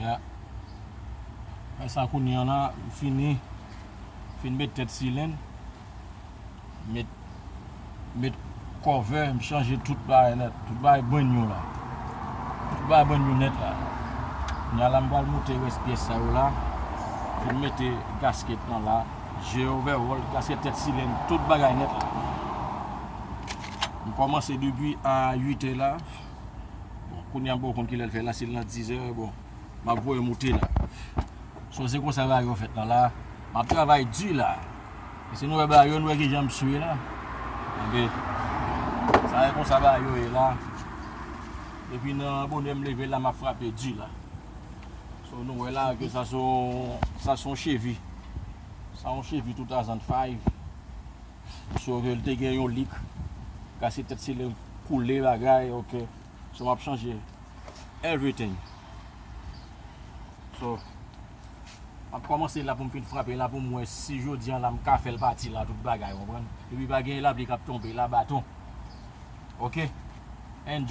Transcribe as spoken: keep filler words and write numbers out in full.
Ya. Fè sa kounye an la, m fini. Fin met tèt silenn. Met, met kòvè, m chanje tout bagay nèt. Tout bagay brand new la. Tout bagay brand new nèt la. Kounye a la, m pral moute rès pyès sa yo la. Fin mete gasket lan la. Je overall, gasket tèt silenn, tout bagay nèt la. M kòmanse depi a uit è la. Bon, kounye a m poko konn kilè l fè la, si l nan diz è, bon, m ap voye moute la. So, se konsa bagay yo fèt lan la. M ap travay di la. E si nou wè bagay yo, nou wè kijan m swe la. Enben, sa e konsa bagay yo ye la. Depi nan bonè m leve la, m ap frape di la. So, nou wè la ke sa se yon, sa se yon Chevy. Sa yon Chevy two thousand five. So, ke l te gen yon leak. Gasket tèt silenn koule bagay, ok. So, m ap chanje everything. So, m ap kòmanse la pou m fin frape la pou m wè si jodi an la m ka fè l pati la, tout bagay, w konprann? Epi pa gen lapli k ap tonbe la, baton. Ok? Enjoy.